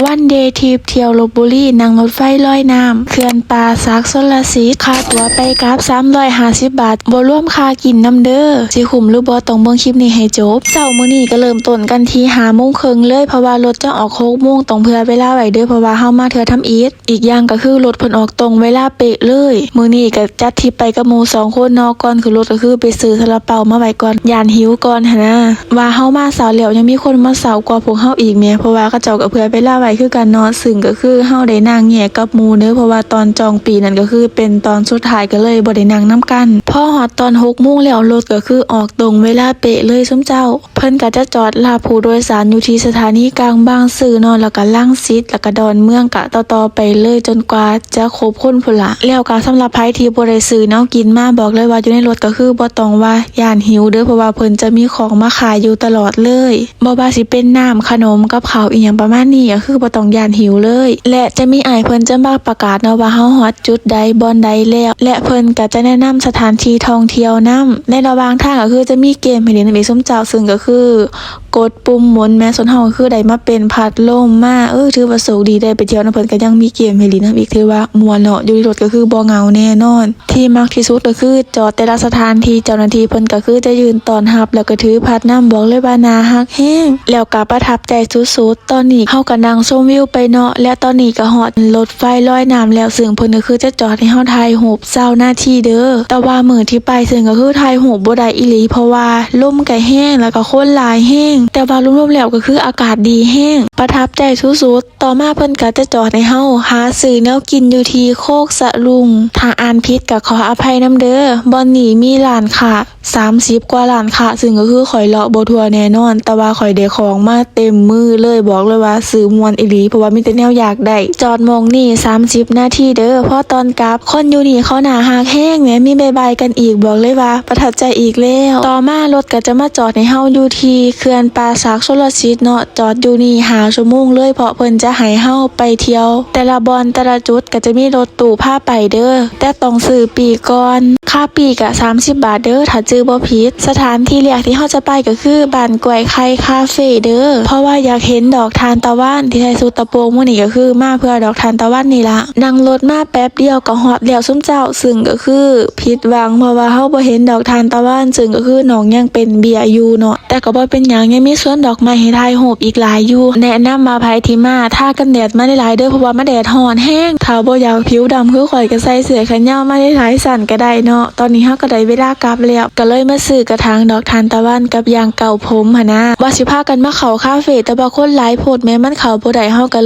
One Day Trip ທ່ຽວລົບບຸຣີ ນັ່ງລົດໄຟລອຍນ້ຳ ເຂື່ອນປ່າສັກຊົນລະສິດ ຄ່າຕົ໋ວໄປກັບ ສາມຮ້ອຍຫ້າສິບບາດ ບໍ່ລວມຄ່າກິນນຳເດີ. ຊິຄຸ້ມຫຼືບໍ່ ຕ້ອງເບິ່ງຄລິບນີ້ໃຫ້ຈົບ. ເຊົ້າມື້ນີ້ກໍເລີ່ມຕົ້ນກັນທີ່ຫ້າໂມງເຄິ່ງເລີຍ ເພາະວ່າລົດຈະອອກຫົກໂມງ ຕ້ອງເຜື່ອເວລາໄວ້ເດີ ເພາະວ່າເຮົາມາເທື່ອທຳອິດ. ອີກຢ່າງກໍຄືລົດເພິ່ນອອກຕົງເວລາເປະເລີຍ. ມື້ນີ້ກໍຈັດທຣິບໄປກັບໝູ່ສອງຄົນເນາະ, ກ່ອນຂຶ້ນລົດກໍຄືໄປຊື້ຊາລາເປົາມາໄວ້ກ່ອນ ຢ້ານຫິວກ່ອນຫັ້ນນາ. ວ່າເຮົາມາເຊົ້າແລ້ວ ຍັງມີຄົນມາເຊົ້າກວ່າພວກເຮົາອີກແໝ່, ເພາະວ່າເຂົາເຈົ້າກໍເຜື່ອເວລາໄວ້ຄືກັນເນາະ, ຊຶ່ງກໍຄືເຮົາໄດ້ນັ່ງແຍກກັບໝູ່ເດີ ເພາະວ່າຕອນຈອງປີ້ນັ້ນກໍຄືເປັນຕອນສຸດທ້າຍ ກໍເລີຍບໍ່ໄດ້ນັ່ງນຳກັນ. ພໍຮອດຕອນຫົກໂມງແລ້ວ ລົດກໍຄືອອກຕົງເວລາເປະເລີຍຊຸມເຈົ້າ. ເພິ່ນກໍຈະຈອດຮັບຜູ້ໂດຍສານຢູ່ທີ່ສະຖານີກາງບາງຊື່ເນາະ, ແລ້ວກໍລັງສິດ ແລ້ວກໍດອນເມືອງ ກະຕໍ່ໆໄປເລີຍຈົນກວ່າຈະຄົບຄົນພຸ້ນລະ. ແລ້ວກໍສຳລັບໃຜທີ່ບໍ່ໄດ້ຊື້ແນວກິນມາ ບອກເລີຍວ່າຢູ່ໃນລົດກໍຄືບໍ່ຕ້ອງວ່າຢ້ານຫິວເດີ, ເພາະວ່າເພິ່ນຈະມີຂອງມາຂາຍຢູ່ຕະຫຼອດເລີຍ. ບໍ່ວ່າຊິເປັນນ້ຳ ຂະໜົມ ກັບເຂົ້າອີ່ຫຍັງປະມານນີ້ ກໍຄືບໍ່ຕ້ອງຢ້ານຫິວເລີຍ. ແລະ ຈະມີອ້າຍເພິ່ນຈະມາປະກາດເນາະວ່າເຮົາຮອດຈຸດໃດ ບ່ອນໃດແລ້ວ ແລະ ເພິ່ນກໍຈະແນະນຳສະຖານທີ່ທ່ອງທ່ຽວນຳ. ໃນລະຫວ່າງທາງກໍຄືຈະມີເກມໃຫ້ຫຼິ້ນນຳອີກຊຸມເຈົ້າ, ຊຶ່ງກໍຄື ກົດປຸ່ມໝູນແມ່ນ ສ່ວນເຮົາກໍຄືໄດ້ມາເປັນພັດລົມມາ. ເອີ ຖືວ່າໂຊກດີໄດ້ໄປທ່ຽວນຳເພິ່ນ ກໍຍັງມີເກມໃຫ້ຫຼິ້ນນຳອີກ, ຖືວ່າມ່ວນເນາະ, ຢູ່ໃນລົດກໍຄືບໍ່ເຫງົາແນ່ນອນ. ທີ່ມັກທີ່ສຸດກໍຄືຈອດແຕ່ລະສະຖານທີ່ ເຈົ້າໜ້າທີ່ເພິ່ນກໍຄືຈະຢືນຕ້ອນຮັບ ແລ້ວກໍຖືພັດນຳ, ບອກເລີຍວ່າໜ້າຮັກແຮງ ແລ້ວກໍປະທັບໃຈສຸດໆ. ຕອນນີ້ເຮົາກໍນັ່ງຊົມວິວໄປເນາະ, ແລະ ຕອນນີ້ກໍຮອດລົດໄຟລອຍນ້ຳແລ້ວ, ຊຶ່ງເພິ່ນກໍຄືຈະຈອດໃຫ້ເຮົາຖ່າຍຮູບ ຊາວນາທີເດີ. ແຕ່ວ່າມື້ທີ່ໄປເຊິ່ງກໍຄືຖ່າຍຮູບບໍ່ໄດ້ອີ່ຫຼີ ເພາະວ່າລົມກໍແຮງ ແລ້ວກໍຄົນຫຼາຍແຮງ, ແຕ່ວ່າລວມໆແລ້ວກໍຄືອາກາດດີແຮງ ປະທັບໃຈສຸດໆ. ຕໍ່ມາເພິ່ນກໍຈະຈອດໃຫ້ເຮົາຫາຊື້ແນວກິນຢູ່ທີ່ໂຄກສະລຸງ, ຖ້າອ່ານຜິດກໍຂໍອະໄພນຳເດີ. ບ່ອນນີ້ມີຮ້ານຄ້າ ສາມສິບກວ່າຮ້ານຄ້າ, ຊຶ່ງກໍຄືຂ້ອຍເລາະບໍ່ທົ່ວແນ່ນອນ, ແຕ່ວ່າຂ້ອຍໄດ້ຂອງມາເຕັມມືເລີຍ, ບອກເລີຍວ່າຊື້ມ່ວນອີ່ຫຼີ ເພາະວ່າມີແຕ່ແນວຢາກໄດ້. ຈອດໝ່ອງນີ້ສາມສິບນາທີເດີ. ພໍຕອນກັບ ຄົນຢູ່ນີ້ເຂົາໜ້າຮັກແຮງແໝ່, ມີບາຍບາຍກັນອີກ, ບອກເລີຍວ່າປະທັບໃຈອີກແລ້ວ. ຕໍ່ມາລົດກໍຈະມາຈອດໃຫ້ເຮົາຢູ່ທີ່ເຂື່ອນປ່າສັກຊົນລະສິດເນາະ, ຈອດຢູ່ນີ້ຫ້າຊົ່ວໂມງເລີຍ, ເພາະເພິ່ນຈະໃຫ້ເຮົາໄປທ່ຽວແຕ່ລະບ່ອນແຕ່ລະຈຸດ, ກໍຈະມີລົດຕູ້ພາໄປເດີ, ແຕ່ຕ້ອງຊື້ປີ້ກ່ອນ. ຄ່າປີ້ກະສາມສິບບາດເດີ ຖ້າຈື່ບໍ່ຜິດ. ສະຖານທີ່ແລກທີ່ເຮົາຈະໄປກໍຄືບ້ານກ້ວຍໄຂ່ຄາເຟເດີ ເພາະວ່າຢາກເຫັນດອກທານຕະວັນ ທີ່ໃສ່ຊຸດຕະໂປງມື້ນີ້ ກໍຄືມາເພື່ອດອກທານຕະວັນນີ້ລະ. ນັ່ງລົດມາແປັບດຽວກໍຮອດແລ້ວຊຸມເຈົ້າ, ຊຶ່ງກໍຄືຜິດຫວັງ ເພາະວ່າເຮົາບໍ່ເຫັນດອກທານຕະວັນ, ຊຶ່ງກໍຄືນ້ອງຍັງເປັນເບ້ຍຢູ່ເນາະ. ແຕ່ກໍບໍ່ເປັນຫຍັງ, ຍັງມີສວນດອກໄມ້ໃຫ້ຖ່າຍຮູບອີກຫຼາຍຢູ່. ແນະນຳວ່າໃຜທີ່ມາ ທາກັນແດດມາຫຼາຍໆເດີ ເພາະວ່າມັນແດດຮ້ອນແຮງ. ຖ້າບໍ່ຢາກຜິວດຳຄືຂ້ອຍ ກໍໃສ່ເສື້ອແຂນຍາວມາຫຼາຍໆຊັ້ນກໍໄດ້ເນາະ. ຕອນນີ້ເຮົາກໍໄດ້ເວລາກັບແລ້ວ, ກໍເລີຍມາຊື້ກະຖາງດອກທານຕະວັນກັບຢາງເກົ່າຜົມຫັ້ນນາ. ວ່າຊິພາກັນມາເຂົ້າຄາເຟ, ແຕ່ວ່າຄົນຫຼາຍໂພດແມ່ ມັນເຂົ້າບໍ່ໄດ້, ເຮົາກໍ